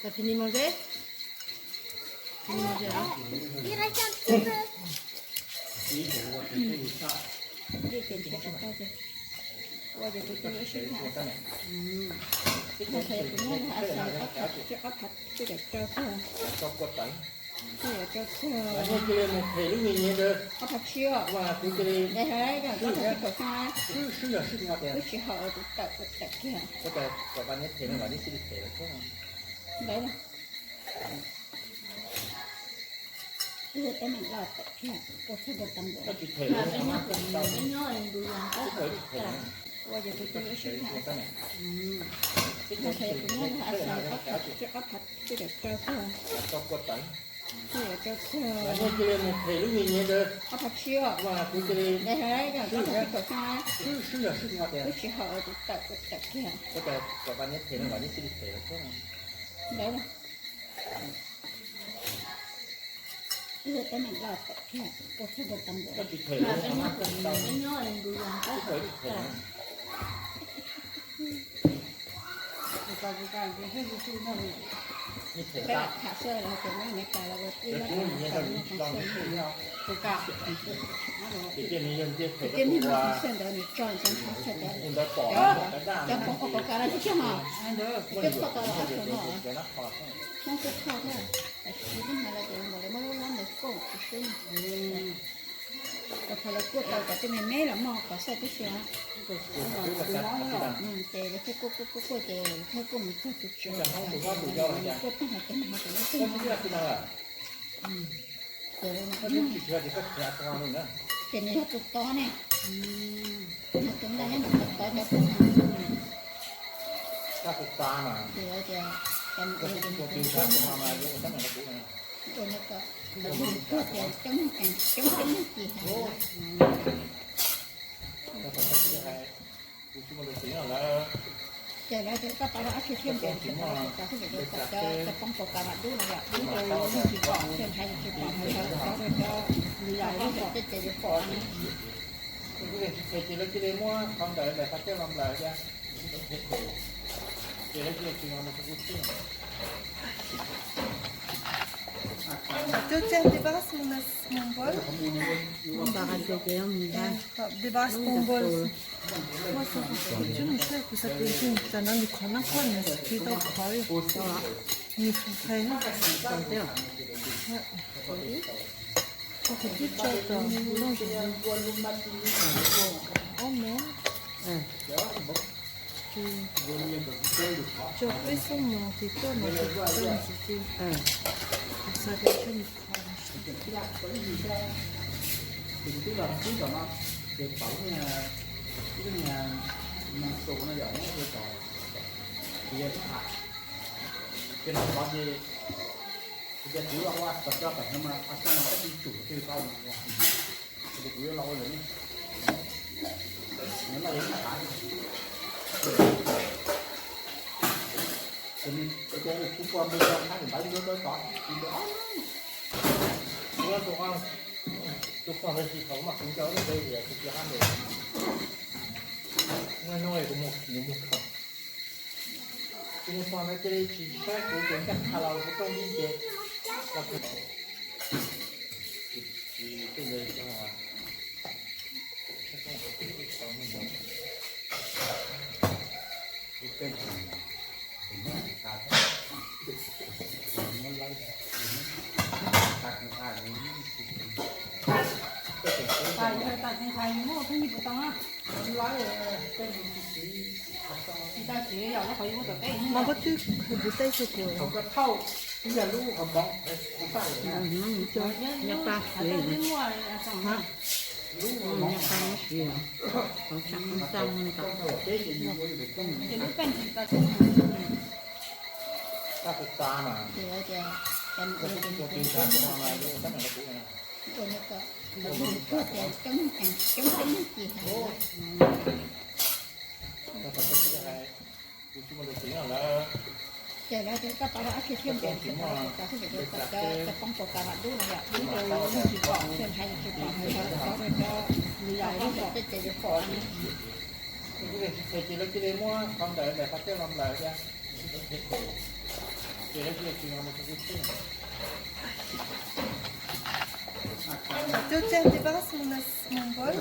Là fini manger? Fini manger hả? Ua ces kuv cia li ib sij hawm. Ib txhia kuv nyob hauv xaws ob phav, ib ob phav twb yuav rau txog. Twb yuav rau txog. Ob phav tsib os. Ntawd hais tias ob phav tsib kaum xya. Wb tsis haum, kuv tawm, kuv tawm kiag. Ntawd na. Wb teeb meem loj tawm kiag, ua txhua tus tau npaum. Ua ces kuv cia li ib sij hawm. Ib txhia kuv nyob hauv xaws ob phav, ob phav twb yuav rau txog. Twb yuav rau txog. Ob phav tsib os. Ntawd hais tias ob phav tsib kaum xya. Wb tsis haum, kuv tawm, kuv tawm kiag. Ntawd na. Wb teeb meem loj tawm kiag, ua txhua tus tau npaum. Peb lam tham xwb los tias nyob Amelikas los ua tib lab tham xwb, tham xwb. Tus tij neeg no tham xwb ntawd nws tso ntawd tham xwb ntawd. Cov pom qhov kav no tib tug no, twb phoj tau ob tug no. Hmoob twb phoj thiab, tab sis twb hais los tias npaum li muab lub lob ntawd kuaj tsis swb. Rau qhov lawv kuaj tau cov tej me me los muaj qhov xaj tib si. Ces lawv thiaj kuaj kuaj kuaj kuaj ces thiaj kuaj mus txog tus tswv, kuaj tag los ces nws ho tseem muaj tej no. Ces nws yog tus tob ne, nws tus ntawd yog nws tus tob cov phooj ywg. Ces lawv tias, ua no kom lawv tuag tias coob coob coob ci heev. Ces lawv tias koj tau dab tsi thiab ces tsis pom, cov phooj ywg cov pom cov poob kaus kav mas dub no yom, dub rau yeej tsis pom, thiaj ntshai tsis pom, ntshai tsis pom, ces yuav pom. Ces lawv cia li muab qhov ntawd ntawm qhov coj los nplawm thiab. Cub ceg dib bas mus bol. Dib bas mus bol. Kuv tsis mus saib, kuv xav tias tam no nws qhov nab kuaj nws tsis tau qhov li. Nws qhais na. Kuv twb tso tom lub ob mos. Ces tso peb xuab mos ces tuaj no ces tso ntxiv ces kuv xav tias tso nws qhov. Tus niag pog no cia li tsis saib kuv ces ncaj qha los kuv rooj dib ces. Mas koj twb kuv teb tso kuv. Ib yog lub hauv npoov, hauv npaj, nyob pab siv, nyob pab siv, hauv tsam hauv npaj. Ces lawv tias koj pab lawv ob txhiab thiab ntiam, ces lawv tias koj pab lawv ob txhiab thiab ntiam, ces cov poob kaus tas mam dub no yom, dub rau leej tsis pom, thiaj hais tsis pom, hais tsis pom, cov yog poob kaus tej ces yuav pom li. Ces lawv cia li muab qhov ntawd ntawm qhov tej los nplaws thiab. Ces lawv cia li tsis los mus txog tib teb. Cov cov device mus na, mus npawb.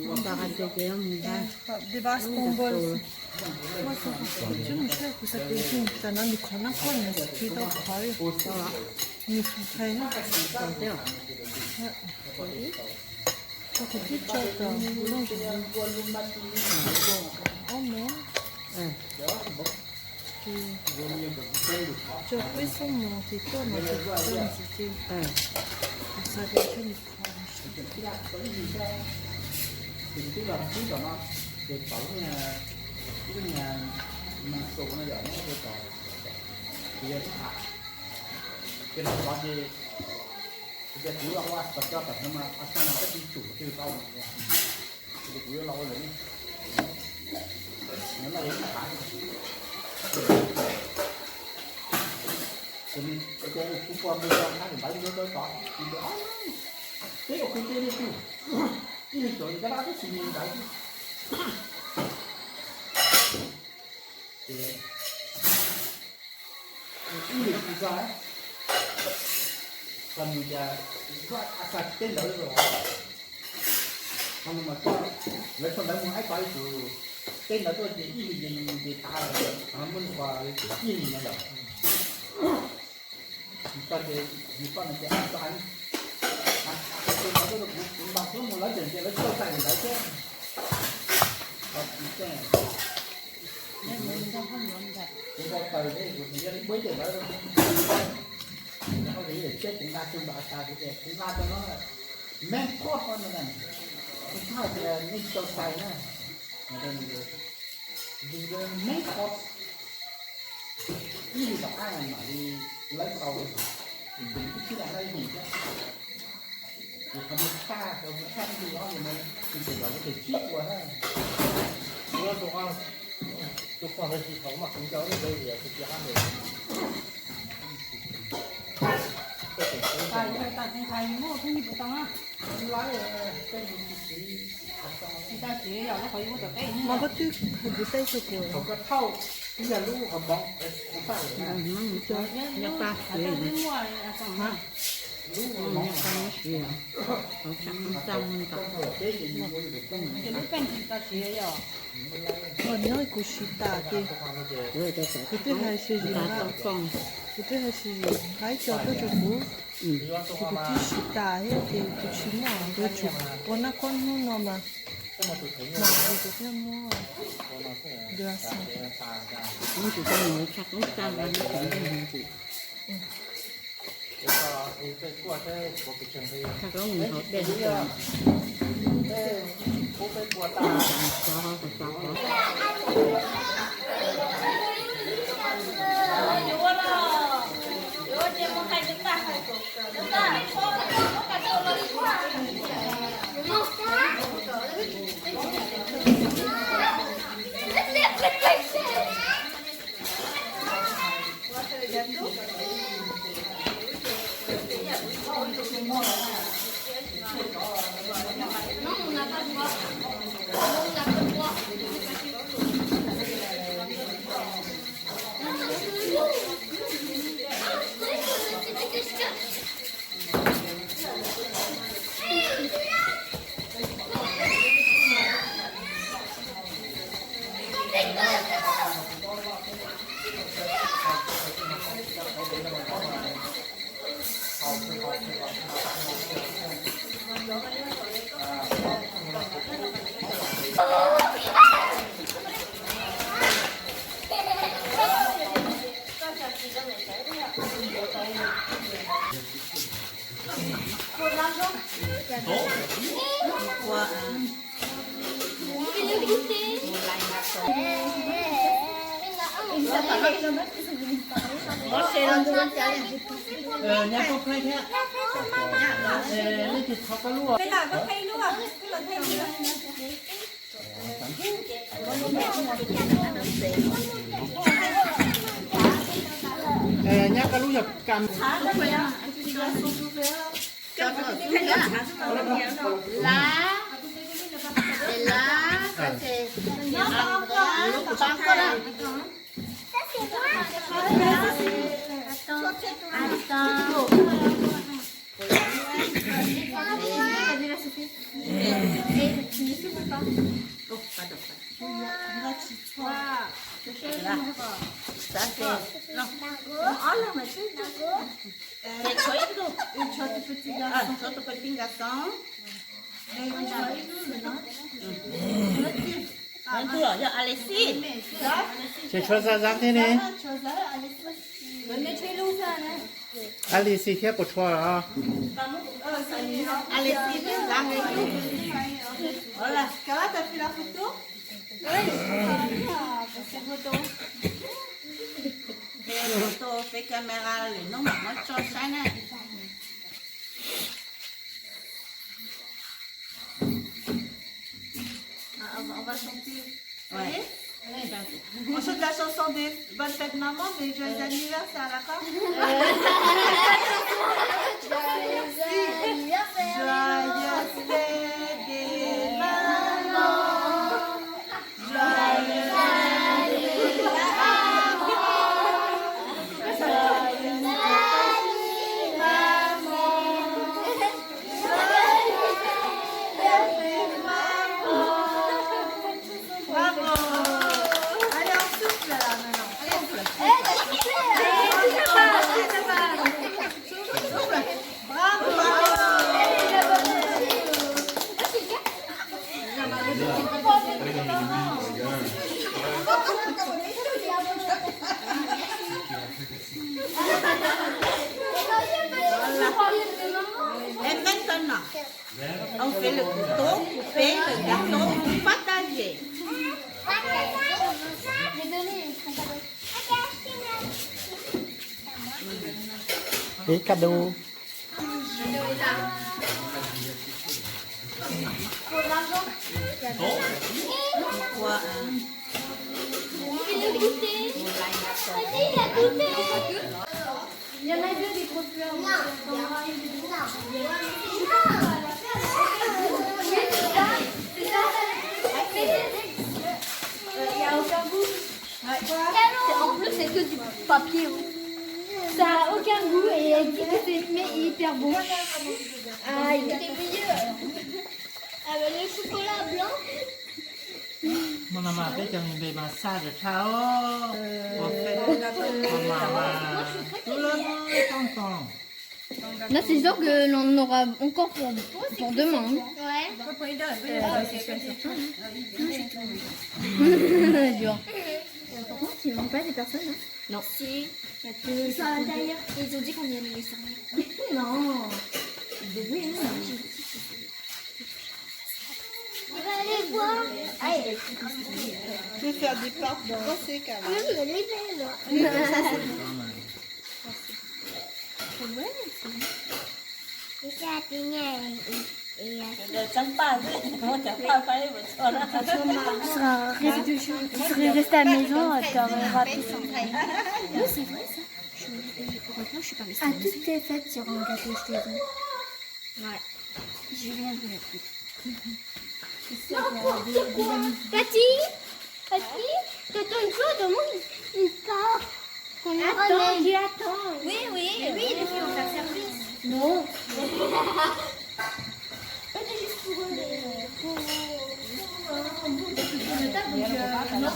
Npawb ces mus npawb. Device mus npawb. Muaj txog kuv tsis mus saib, kuv xav tias tsis tas no nws qhov nab koj nws tsis tau qhov li. Nws qhais na. Tau kuv twb tso tau lub ob mus. Ces tso peb xuab moos ces tuaj no ces tso ntxiv ces kuv xav tias thiaj li qhov. Ces kuv los ua kom coj tom no mas qhov txog no koj tsis tsum twg tau. Ces kuv yuav los ua lawm ne. Nws loj yuav ib phav. Ces kuv pom mus rau qab nws npaj lub nruab rau tod, kuv tias, peb ua kuv teb li twg, ib leeg tsuav kab dab tib si li ntawd. Ces ib leeg tsis txog, txog nws tias, koj a xa teb ntawd los. Qhov no mas koj, lawv txog ntawd mus ib tog ib tus, teb ntawd tuaj ces ib leeg ces nws ces tas lawm, muab nws qhuas ib leeg no lawm. Nws txog ces nws poj niam tias, txog heev, kuv npaj xuab mus lawv tseem tias lawv tsis tau txais li ntawd thiab. Kuv npau taws thiab kuv tseem yog li ua ib teg ntawd, kuv npau taws thiab kuv nqa tug npam tas kuv tias kuv nqa rau no, main course no na, kuv tsis hais tias nej tsis tau txais na. Main course, ib leeg tom qab mam li lawv tau, ib txhij lam lawv ib leeg thiab. Ces qhov no tag, qhov no tag ib leeg ob leeg no, tus tseem los tus tseem tsib ua na. Tus pog ntawd tsis thaum mas kuv nco ib ntawd tias tus tsis qab ntawd. Mas koj twb hais kuv teb rau kuv. Nyob pab siv, nyob pab siv, hauv tsam hauv npaj. Nyob kuv siv tas ces kuv twb hais sib zis, kuv twb hais sib zis nqa ib co tuaj rau kuv, ces kuv twb siv tas thiab ces kuv tsis muaj, kuv tsum ua nab koj hnub no mas, mas kuv thiaj muab. Tsis tau mus tshaj qoob tag, tshaj qoob mus hauv dej. Nyab koj lub yog kam. Lá, lá, lub pab koj. Ces tshuav Zab Zab thiab ne. Alice thiab puas tshuav os? Photo, peb camera lwm hnub mam muab tso saib na. On chante la chanson des bonnes fêtes maman, mais joyeux anniversaire, d'accord? Joyeux anniversaire. Joyeuses fêtes des mamans. Joyeux anniversaire. Joyeux anniversaire, maman. Bravo. Allez, on souffle là maintenant. Allez, on souffle. Bravo. Et maintenant, on fait le gâteau, coupé, le gâteau, partagé. Et cadeau. Il y en a deux des grosses fleurs. Non, il y a, non, il y a, c'est ça. C'est ça. Euh, il y a aucun goût. Ouais. En plus, c'est que du papier, hein. Ça a aucun goût et elle dit que c'est, mais hyper bon. Ah, il était meilleur. Ah, mais le chocolat blanc. Mas no mas peb cov me npe mas xa zam tshaj os. Ua fej mas mas tus los mus tau ntoo. Là, c'est sûr que l'on en aura encore pour, pour demain, hein. Ouais. Genre. Par contre, ils vendent pas des personnes, hein. Non. Si. Il y a que... Ils sont à l'intérieur. Ils ont dit qu'on y allait les servir. Non. Ils devraient, hein. Il va aller voir. Allez. Je vais faire des parts dans ces cas-là. Oui, mais lui, il va aller voir. Oui, mais ça, c'est bon. Merci. Ouais, c'est bon. Déjà, t'es née et, et, euh, je serais, je serais restée à la maison, euh, t'aurais raté ça. Oui, c'est vrai, ça. Je, je, heureusement, je suis pas restée à la maison. À toutes tes fêtes, il y aura un gâteau, je te dis. Ouais. Je viendrai. Tati, Tati, t'attends toujours, demande une part. Qu'on attend, attend. Qui attend ? Oui, oui. Mais oui, les filles vont faire service. Non. C'était juste pour, euh, pour, pour un bout de table, donc, euh, non.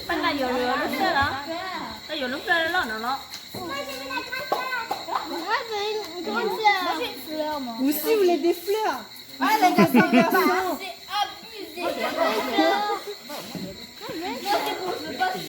Pab, koj yuav lub fleur los? Koj yuav lub fleur loj no los? Moi, je veux la grande fleur. Moi, je veux une grande fleur. Moi, j'ai une fleur, moi. Vous aussi, vous voulez des fleurs ? Ah, les gâteaux garçons. C'est abusé.